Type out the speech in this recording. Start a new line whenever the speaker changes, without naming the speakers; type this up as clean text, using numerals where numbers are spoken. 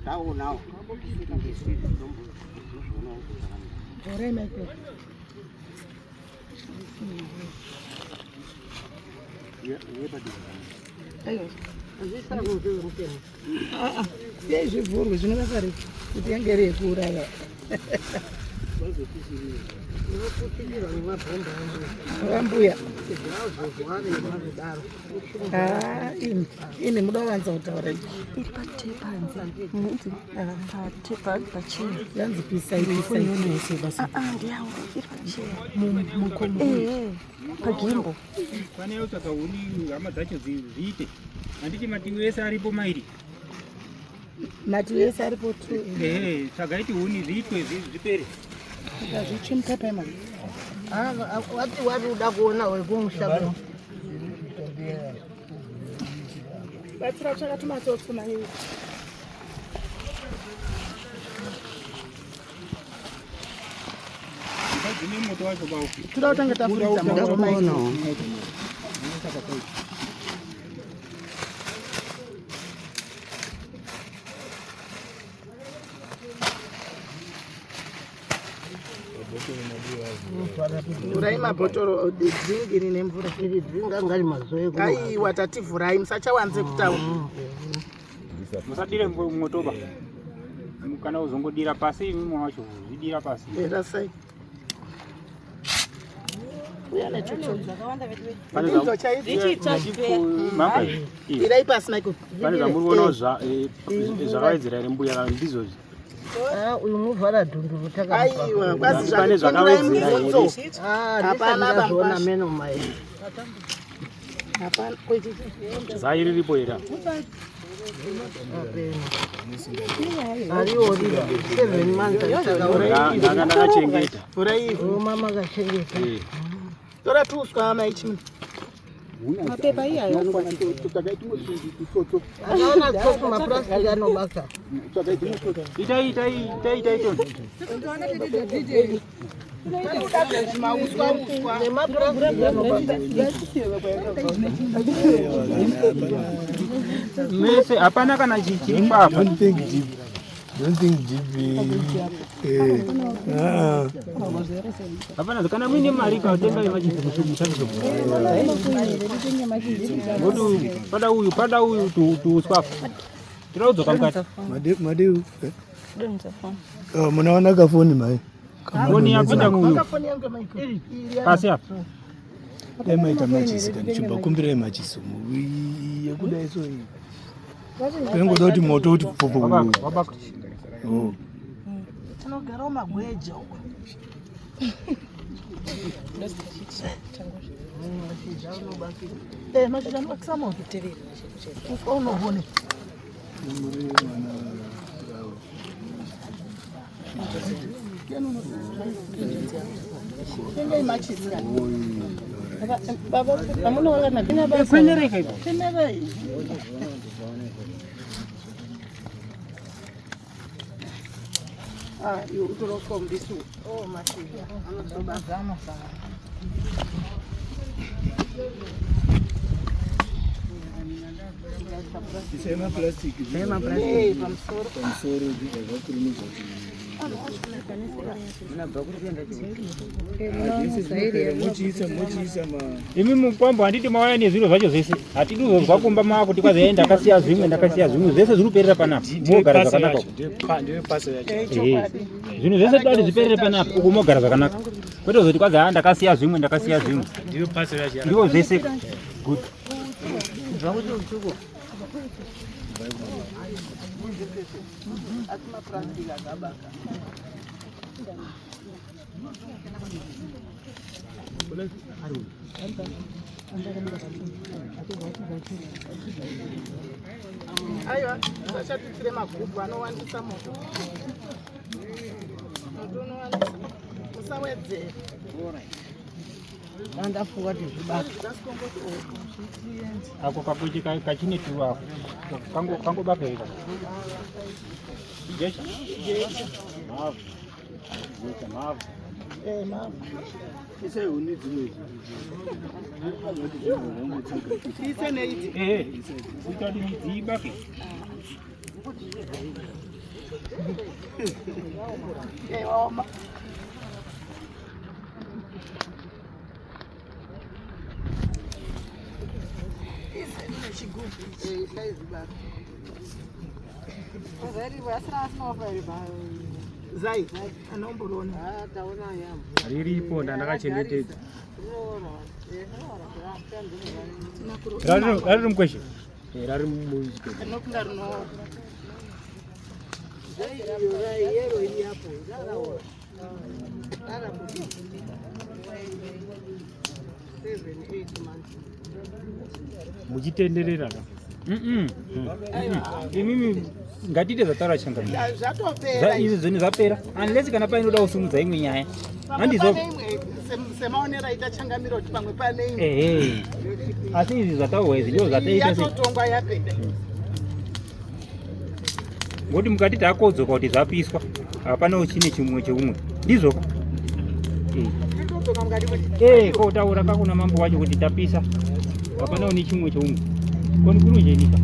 Taonawo.
Sei zvivhurwe zvine basa rei kuti yange iri yekuuraya. Vambuya. Ah, ini ini muda kuwanza kutaura
iri patepanze munzi patepa pacheya
yanzi pisai pisai
ah, ah, ndiyangu iri pacheya eh, pagimbo
pane utsvaga huni hama dzacho zviite handiti mativi ese aripo mairi
mativi ese aripo tu
ehe tsvagai tihuni zviitwe zvipere
zvitsvi mukapa
ah, wati wati uda kuona wekumusha
batsira tsvaka tumatsotso mai Toda kutanga tafuridza moto mai. Vhurai mabhotoro drink iri nemvura.
Iri drink anga ari mazuva eku.
Aiwa tativhurai musachawanze kutaura.
Musadire motoba. Kana uzongodira pasi imwe wacho zvidira pasi.
Era sei. Uya nechocho.
Pane
Ndidzo chaidzo.
Irai
pasi Michael.
Pane zvamuri kuona zvakawedzera here mbuya ndizvo izvi.
Ah, uyu muvhara dhunduru
Aiwa, kwazi
Pane
zvakawedzera
here?
Ah,
Hapana
ndazviona meno mai.
Hapana.
Zai riripo here?
Ariwo rira. 7 months
Ndanga ndakachengeta.
Vhurai ivhu.
Oh, mama akachengeta.
Tora tuuswa mai chimwe.
Mapepa iyayo
Akaona tsotso mapurasitiki anobasa.
Itai itai itai itai toni.
Mauswa uswa.
Nemapurasitiki anobasa.
Mese hapana kana chiripo apa.
Don't think deep. Don't think deep. Eh. Ah.
Hapana kana muine mari katenga yemachisi mushandise. Ngodu pada uyu pada uyu tuuswa apa. Tinoda kudzoka mukati.
Made made. Oh, munaona kafoni mai.
Foni yapinda uyu. Pasi apa.
Dai maita machisi kana chimbokumbirai machisi yekudai so iyi. Pengoda kuti moto uti pfupu.
Wabaka.
Oh.
Tinogara magweja uko. Eh, mashizha anobakisa moto. Uswa unohone. Tengai machisi kana.
Baba, amunoona kana
Kwenereka ipo.
Temerai. Ah, iwe utoroswa mubisi uyu.
Oh, mashizha anozobasa.
Isai mapurasitiki.
Eh, pamusoro.
Pamusoro zvibva zvakurumidza kuti mochiisa mochiisa ma
Imi mukwambo handiti mauya nezviro zvacho zvese. Hatidi kuzozwa kumba makuti kwazi "Eh, ndakasiya zvimwe ndakasiya zvimwe zvese zviri kuperera panapa. Mogara zvakanaka uko.
Ndiyo paso yacho.
Eh, Zvinhu zvese toda kuti zviperere panapa uko mogara zvakanaka. Kwete kuzoti kwazi "Ah, ndakasiya zvimwe ndakasiya zvimwe.
Ndiyo paso yacho.
Ndiwo zvese. Good.
Asi mapurasitiki akabaka. Aiwa, musachatitsire magubhu anowandisa moto. Moto unowandisa. Musawedzera.
Ndandafunga kuti zvibaka.
Ako kakuti kachine tu ako. Kango kangobaka here. Jecha. Mavu. Jecha mavu.
Eh, mavu.
Isai huni dzimwe.
Tiise neidzi.
Eh, kuita kuti midzi ibake.
Yaoma. Zai, anomboriona.
Riripo ndandakachengetedza. Rari mukweshe.
Rari muchiketi.
Rinokunga rinoora.
Muchitenderera ka. Imimi ngatiite zvataura changamire.
Zvatopera.
Izvi zvinhu zvapera. Unless kana painoda kusimudza imwe nyaya. Handizvo.
Pane imwe semaonero aita changamiro kuti pamwe pane imwe.
Ehe. Asi izvi zvataurwa izvi ndizvo zvataita sei.
Yatotongwa yapera.
Ngokuti mukati takodzoka kuti zvapiswa. Hapana uchine chimwe cheumwe. Ndizvo ka.
Totodzoka mukati kuti
Eh, kotaura kakuna mambo wacho kuti tapisa. Hapana une chimwe cheumwe. Koni kurunjenika.